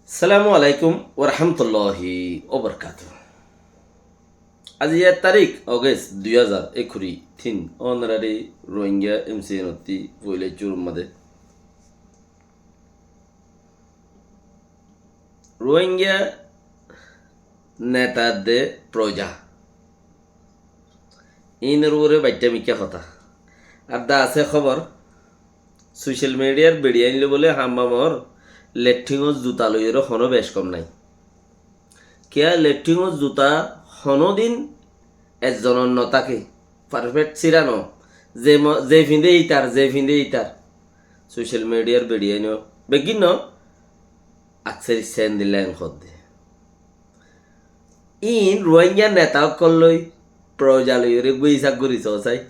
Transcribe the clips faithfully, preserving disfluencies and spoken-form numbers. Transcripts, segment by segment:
Assalamu alaikum warahmatulláhi wabarakátuhu. Aijja ek tarík August dui házar ekkuri tin, ónorari Rohingya M C N ottí foila cúrur mazé Rohingya neta de proja. Iínor uore baiththá mikká hotá. Ar de asé hóbor, social mediar beçiyain loi bóle hammamor letthingor zuta loiyóre honó bec kom nái. Kiyá letthingor zuta honódin ezzonor no táke, perfect sira no. Ze mo-, ze fiñde ítar, ze fiñde ítar. Social mediar beçiyain ó, beggín no, aksar issá endilla en hoódde. Iín Ruáingga neta ókkol loi, poroja loiyóre eggúa isab gorí soó sai.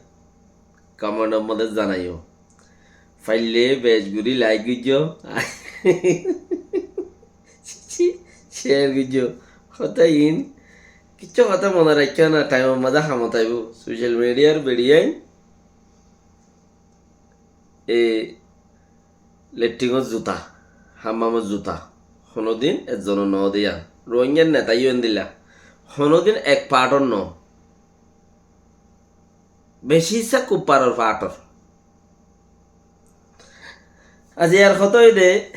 Komentor modé zanaiyó. Faille bec gorí laik goijjó. Cér goijjó. Hotá iín, kiccú hotá mone raikkó na, thaimor mazé hamot aibó. Social mediar beçiyain e letthingor zuta, hammamor zuta, honódin ezzonor noó de yían. Ruáinggar neta yó endilla. Honódin ek partor noó. Beci issá kuffaror partor. Aijja yar hotá óilde,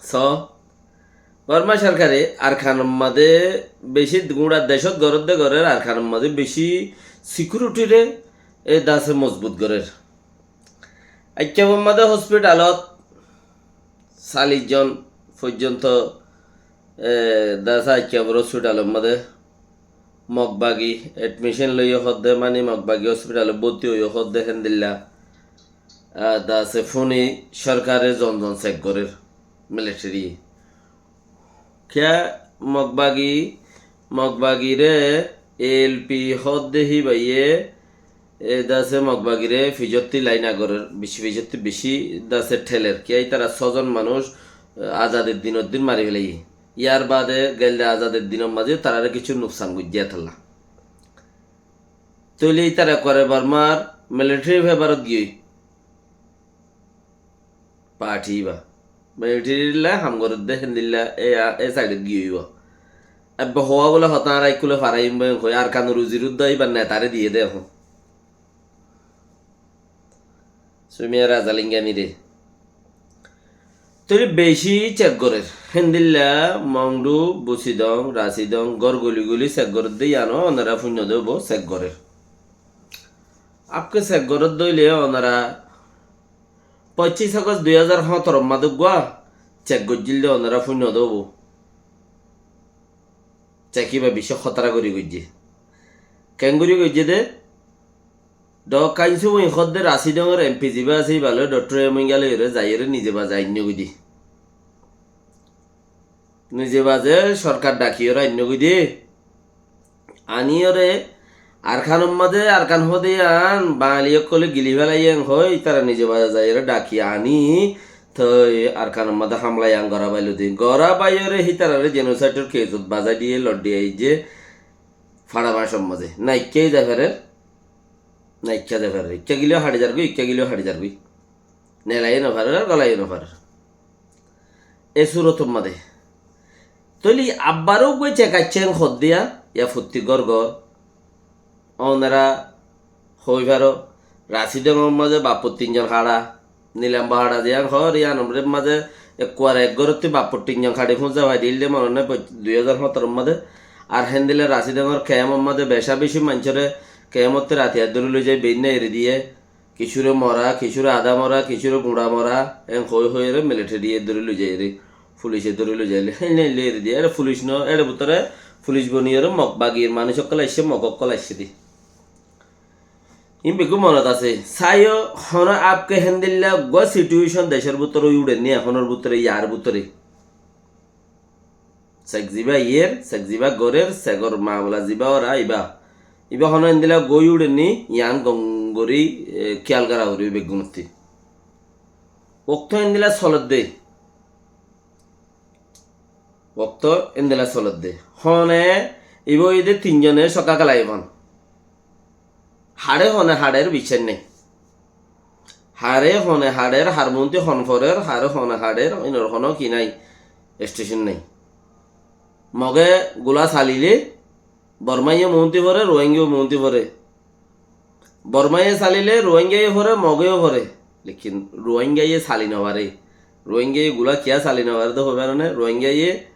so, Borma sorkare Arkanor mazé beci guñça decót gorédde gorér, Arkanor mazé beci security re e dase mozbut gorér. Aikkafor mazé hospitalot callic zon foijjonto, e, dase Aikkafor hospitalor mazé Mokbagi admission loiyó hoódde, mani Mokbagi hospitalot bórti óiyo hoódde héndilla. A, dase fúni sorkare zon zon cek gorér, military. Kiyá Mokbagi, Mokbagire A L P hoódde híbaye, e dase Mokbagire fijottí lain agorér, beci fijottí beci dase théler. Kiyá ítara sózon manúic, e, azadir dinor din mari félaiye. Yar baade gelde azadir dinor mazé tarare kissú nuksan goijjé etolla. Tóile ítara kore Bormar military favour ot giyói. Party íba. Military lla ham gorédde héndilla e, e side ot giyói íba. Ebbe hoó bóle hotá añára ikkúle faraiyum bóli hoi, Arkanor uzir uddá íbar netare diyé de ehón. Sumiya Razalinganire. Tóile beci cek gorér. Héndilla Mongdu, Busidong, Rasidong, gór goli goli cek gorédde yíano onora fúinno de óibo, cek gorér. Afke cek gorédde óile onora Poccis August dui házar hóñtoror mazé uggúa cek goijjíl de onora fúinno de óibo. Cek íba beci hótara gorí goijjé. Keéngorí goijjé de? Dok Kainsu Bóin hoódde Rasidongor M P zibá asé íba loi Doctor Emoinga loiyóre zaiyóre nize baze ainnó goi de. Nize baze sorkar dhakiyóre ainnó goi de. Aníyóre Arkanor mazé, Arkan hoóde yían Bangali ókkole gili félaiyé en hoi, ítara nize baze zaiyóre dhaki aní, toi Arkanor mazé hamla yían gorá baillo de. Gorá baiyóre hítarare genocide or case ot bazai diyé, loddi aijjé, Fára Bañcor mazé. Naikká zai farer, naikká zai farer. Ikká gilé haçi zargói, ikká gilé haçi zargói. Nelaiyó no farer, ar golaiyó no farer. E surotor mazé. Tóile abbar uggúa cek aiccé en hoódde yían, yá fottí gór gór. Onora hoi faro, Rasidongor mazé Bappur tin zon haça, Nilam Bahaça ziyán hoór, yíanor mazé ekkuwar ek górottí Bappur tin zon haçi fúñza fai dil de mone nái, dui házar hóñtoror mazé. Ar héndilla Rasidongor kemor mazé beca beci maincóre kemottí rati ar dóri loi zai, beinna eri diyé, kissúre mora, kissúre adá mora, kissúre guñça mora, en hoi hoiyóre military ye dóri loi zaiyóre, fulice dóri loi zaiyóre, héinle héinle eri diyé. Ére fulic no, ére bútore fulic boniyóre Mok bagir manúic ókkol aiccé, Mok ókkol aiccé de. Iín beggún monot asé. Saiyó, honó afke héndilla uggúa situation decór bútore ói uçenni, ehónor bútore, yar bútore. Sek zibá iyer, sek zibá gorér, sekor mamela zibá óra ibá. Ibá honó héndilla uggúa ói uçenni, yián gom gorí, e, kiyal gora foribó beggúnottí. Okto héndilla soledde. Okto héndilla soledde. Hone, ibá óiye de tin zone sokka kelaibón. Haçe hone haçer biccác nái. Hare hone harer, har muúnti hon forer, hare hone harer, inor hono ki nai, station nai. Moge gula salile Bormaiye muúnti fore, Ruáingaye muúnti fore. Bormaiye salile Ruáingaye fore, Mogeyo fore. Lekin Ruáingaye sali no fare. Ruáingaye gula kiyá sali no fare de hoibar ne, Ruáingaye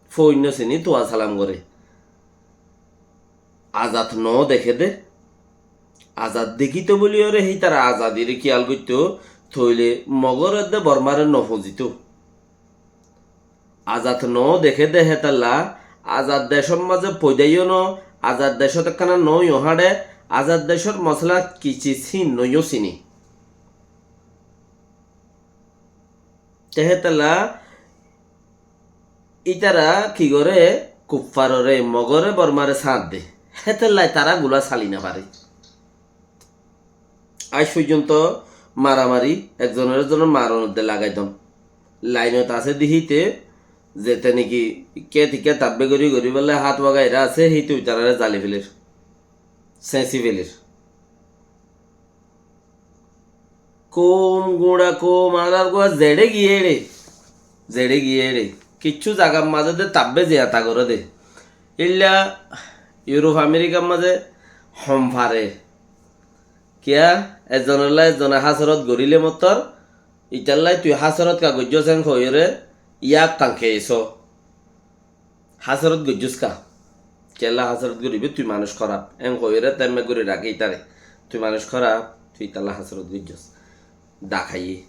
foóinno sini tuwa salam gore. Azad no deké de. Azad dekíto buli ore hítara azadire kiyal goitto, toile Mogore de Bormare no fuzito. Azad no deké de hétalla, azad decór mazé foidaiyo no, azad decót ekkana no yo hañçe, azad decór mosala ki ciz hín no yo sini. Te hétalla ítara ki gore, kuffarore, Mogore, Bormare sáñt de. Hétalla tará gula sali no fare. Aij foijjonto maramari, ekzonore ekzone maronor de lagai don. Lainot asé de híte, zete niki ke tika tabbe gori gori bele hát wagaira asé, híte uitarare zali feler, señsi feler. Koum guñça koum, añárar gua zeçe giyé eçe, zeçe giyé eçe. Kiccú zagar mazé de tabbe ziyata goré de. Illa Iurup Amerikar mazé hom fare. Kiyá? Ezzonolla ezzone hásorot goríle mottor, itallai tui hásorot ka goijjós en hoiyóre, yak kan keiso. Hásorot goijjós ka? Kiyólla hásorot goríbi? Tui manúic hóraf. En hoiyóre temmek gorí raké itare. Tui manúic hóraf, tui italla hásorot goijjós. Dakaiye.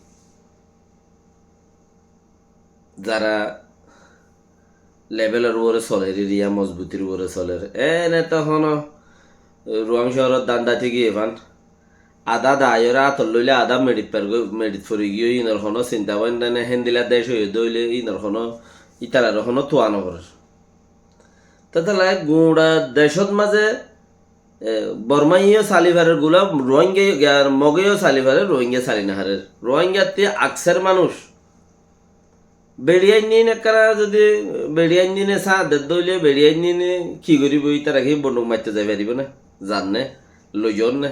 Zara lebelor uore soler, eriya mozbutir uore soler. Ene to hono Ruang cóorot dán dái giyé fan. Adá dá aiyóre átot loile adá meçit per goi-, meçit fori giyé, inor hono sinta báinda nai, héndilla dec óiye dóile inor hono, itarar hono tuwa no forer. Tetalla guñça decót mazé, e, Bormaiyo sali farer gula, Ruáinga, ar Mogeyo sali farer, Ruáinga sali no farer. Ruáingattí akser manúic Beçi ainnín ekkana zodi beçi ainníne sáñt de dóile beçi ainníne ki goríbo? Ítara ki bonduk maitto zai faribó né? Zan né? Loizon né?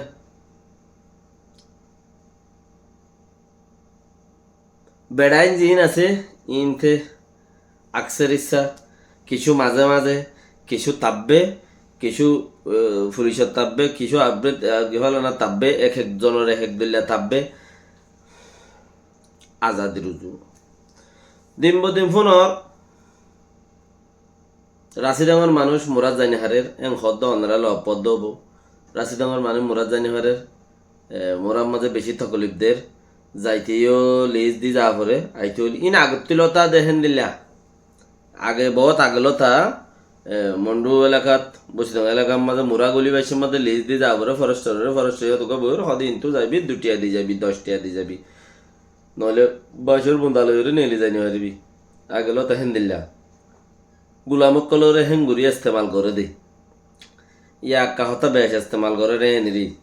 Beçi ain ziín asé, iínte akser issá kissú mazé mazé kissú tabbe, kissú, e, fulicot tabbe, kissú abbe, e, gifalana tabbe, ek ek zonor ek ek dóilla tabbe. Azadir uzu. Din bodin fúnor, Rasidangor manúic murat zai no farer, en hoódde onora lopoddo óbo. Rasidangor manúic murat zai no farer, e, murat mazé bicí tokolif der, zaiteyó lis di za fore, aiteyó li-, in agottú lota de héndilla. Age, boóut age lota, e, Mondu elakat, Bosidong elakar mazé mura guli baicór mazé lis di za fore, forestorore, forestor yót uggúa boiyóre hoó de, "Intú zaibi, dui tiya di zaibi, doc tiya di zaibi. Noóile baicór bunda loiyóre neeli zai no faribi." Age lota héndilla. Gulam ókkolore héngorí estemal goré de. Yá ekka hotá bec estemal gorér héniri.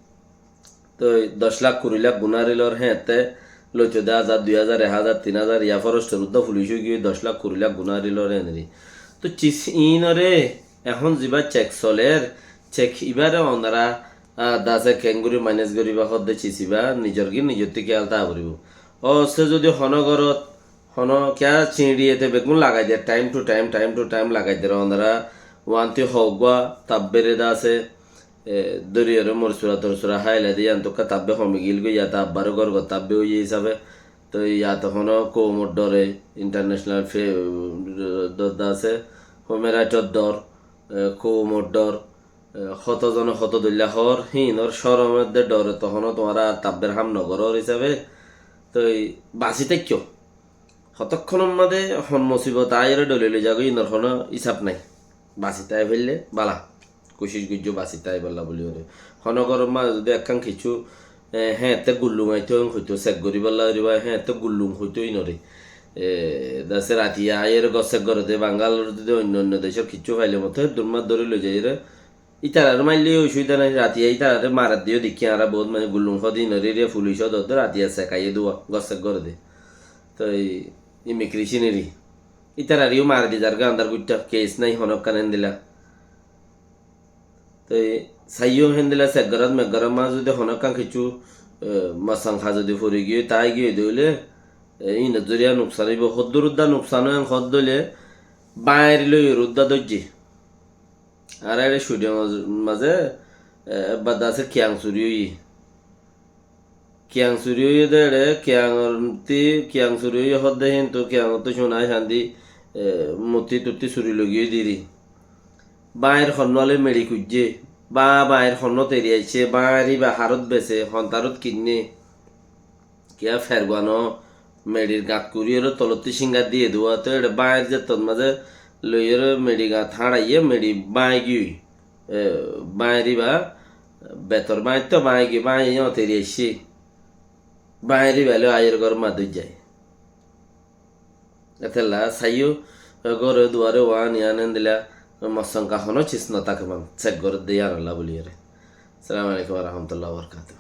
Toi doc lak, kuri lak gunári lor, héñtte loito de házar, dui házar, ek házar, tin házar, yá forestor uddá fulic ói giyói doc lak, kuri lak gunári lor héniri. Toi cis iínoré ehón zibá cek soler, cek ibáre onora, a, dase keéngorí maines goríba hoódde cis ibá nizor gín nizottú kéyal táa foribó. Ósse zodi honó górot Hono kiyá ciñçiyete beggún lagai der, time to time, time to time lagai der. Onora uanti hoggúa tabbere de asé, e, dóriyoré morsura torsura háile de yían tokka tabbe homi gilgoi, yate abbaro górgot tabbe óiye hísabe. Toi yate hono koumor dhore, international fe-, dhor de asé, human right or dhor, e, koumor dhor, e, hoto zone hoto dóilla hoór, híinor córom edde dhore tohóno tuáñra ar tabber ham nogorór hísabe. Toi basi táikko. Hotókkonor mazé hon musibot aiyóre dhóli loi zagói, inor hono hísab nái. Basi tái faille bála. Kucíc goijjó basi táibolla buli goré. Hono góror mazé zodi ekkán kissú, e, héñtte gullum aitó, hoitó sek goríbolla goríba, héñtte gullum hoitó inoré. E, dase ratiya aiyóre gór sek goré de, Bangalor zodi oinno oinno decór kissú faile moto, héddur mazé dóri loi zaiyóre, ítararé maille osubida nái, ratiya ítararé marer de yó dekí añára bout, mane gullum hoó de inoré, re fulic hoó de, ratiya sekaiyé de uá, gór sek goré de. Toi immigration eri. Ítararé yó mari di zargói andar guitta, case nái honókkan héndilla. Toi saiyó héndilla seggorát meggorát mazé zodi honó ekkán kessú, e, mossonka zodi fori giyói, tái giyói de óile, e, íinor zoriya nuksan óibo. Hoddúr udda nuksan óiye hoódde óile, báñir loiyóre udda dóijje. Añára eçé Cuidongor mazé, e, ebbar de asé kiyang suri óiye. Kiyang suri óiye de eçé, kiyangor tí, kiyang suri óiye hoódde híntu kiyangottú cúna candi, e, muttí tuttí suri loi giyói diri. Báñir honnúa loi meçi kuijjé, bá báñir honnúa teri aiccé, báñir íba harót besé, hon tarot kinné, kiyá ferguano meçir gañt kuriyóre tolottí cínggat diyé de uwá, toi eçé báñir zettot mazé loiyóre meçi gañt háñçaiyé, meçi báñi giyói. E, báñir íba, betor báñittú báñi giyói, báñi yó teri aiccé. Báñir íba loi aiyóre góror mazé dóijjai. Etélla saiyó, e, góre duare uán yián endilla, e, mossonka honó cis no táke man, sek goródde yiánolla buliyóre. Assalamu alaikum wa rahmatullahi wa barakatuhu.